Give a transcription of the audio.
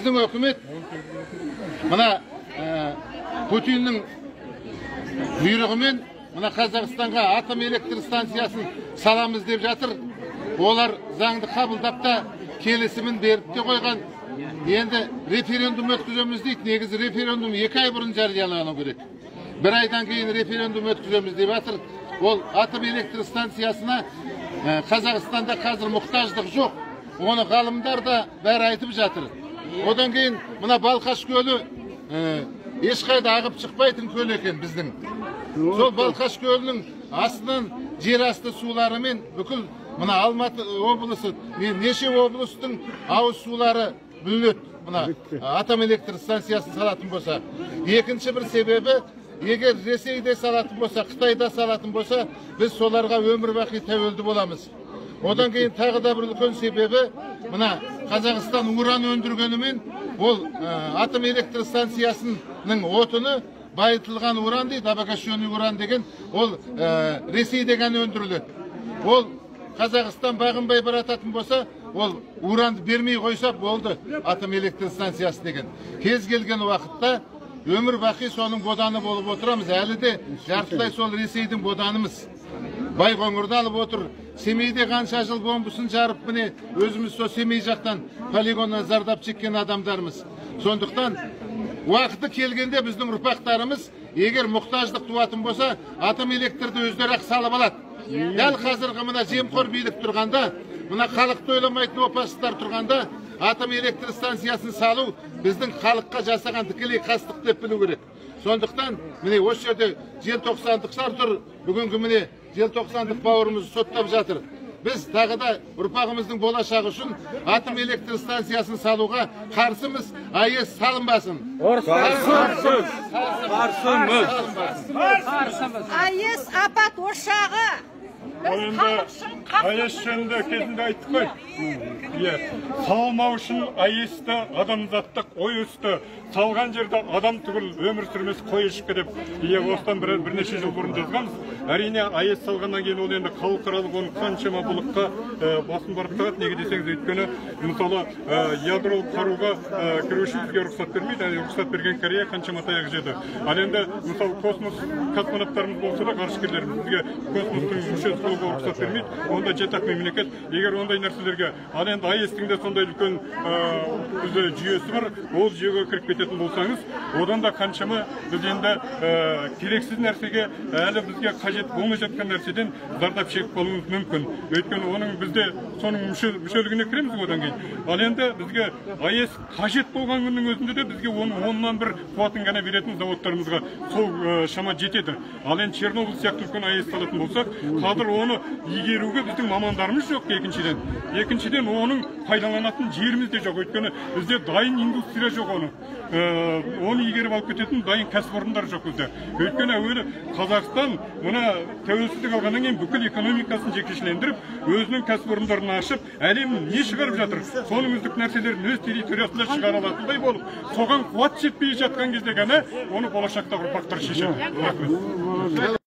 Біздің үкімет мына Путиннің бұйрығымен мына Қазақстанға атом электр станциясын саламыз деп жатыр. Олар заңды қабылдап та келісімін беріп те қойған. Енді референдум өткіземіз дейді. Негізі референдум 2 ай бұрын жариялану керек. 1 айдан кейін референдум өткіземіз деп жатыр. Ол атом электр станциясына Қазақстанда қазір мұқтаждық жоқ. Оны ғалымдар да бәрі айтып жатыр. Одан кейін мына Балқаш көлі ешқайда ағып шықпайтын көл екен біздің. Сол Балқаш көлінің астынан жер асты суларымен бүкіл мына Алматы облысы, неше облыстың ауыз сулары бүлінеді. Мына атом электр станциясын салатын болса. Екінші бір себебі, егер Ресейде салатын болса, Қытайда салатын болса, біз соларға өмір бақи тәуелді боламыз. Одан кейін тағы да бір үлкен себебі, мына Қазақстан уран өндіргенімен, ол атом электр станциясының отыны байытылған уран дейді, обогащенный уран деген, ол Ресейде ғана өндіріледі. Ол Қазақстан бағынбай барататын болса, ол уранды бермей қойса болды атом электр станциясы деген. Кез келген уақытта өмір бақи соның боданы болып отырамыз. Әлі де жартылай сол Ресейдің боданымыз. Байқоңырды алып отыр. Семейде қанша жыл бомбасын жарып, міне өзіміз сол Семей жақтан полигоннан зардап шеккен адамдармыз. Сондықтан уақыты келгенде біздің ұрпақтарымыз егер мұқтаждық туатын болса, атом электрді өздері ақ салып алады. Дәл қазіргі мына жемқор билік тұрғанда, мына халықты ойламайтын опасыздар тұрғанда, атом электр станциясын салу біздің халыққа жасаған тікелей қастық деп білу керек. Сондықтан міне осы жерде желтоқсандықтар тұр, бүгінгі міне желтоқсандық бауырымызды соттап жатыр. Біз тағы да ұрпағымыздың болашағы үшін атом электр станциясын салуға қарсымыз, АЭС салынбасын. Қарсымыз. АЭС апат ошағы. Ол енді АЭС жөнінде кезінде айттық қой. Салмау үшін АЭС-ті адамзаттық ой өсті. Салған жерде адам түгіл өмір сүрмес қой ешкі деп осыдан бірнеше жыл бұрын жазғанбыз. Әрине АЭС салғаннан кейін ол енді халықаралық оның қаншама бұлыққа басын барып тұрады. Неге десеңіз, өйткені мысалы ядролық қаруға кіру үшін бізге рұқсат бермейді. Рұқсат берген Корея қаншама таяқ жеді. Ал енді мысалы космос космонавтарымыз болса да, ғарышкерлеріміз бізге космостың мүшесі болуға рұқсат бермейді. Онда жеті-ақ мемлекет егер ондай нәрселерге, ал енді АЭС-тің де сондай үлкен жүйесі бар, ол жүйеге кіріп кететін болсаңыз, одан да қаншама біз енді керексіз нәрсеге, әлі бізге қажет болмай жатқан нәрседен зардап шегіп қалуымыз мүмкін. Өйткені оның бізде соның мүшелігіне кіреміз одан кейін. Ал енді бізге АЭС қажет болған күннің өзінде де бізге оның 1/10 қуатын ғана беретін заводтарымызға сол шама жетеді. Ал енді Чернобыль сияқты үлкен АЭС салатын болсақ, қазір оны игеруге біздің мамандарымыз жоқ екіншіден. Екіншіден оның пайдаланатын жеріміз де жоқ. Өйткені бізде дайын индустрия жоқ оны. Оны игеріп алып кететін дайын кәсіпорындар жоқ бізде. Өйткені әуелі Қазақстан мына тәуелсіздік алғаннан кейін бүкіл экономикасын жекешелендіріп, өзінің кәсіпорындарын ашып, әлем не шығарып жатыр, соның үздік нәрселерін өз территориясында шығара алатындай болып, соған қуат жетпей жатқан кезде ғана оны болашақта ұрпақтар шешеді. Рахмет.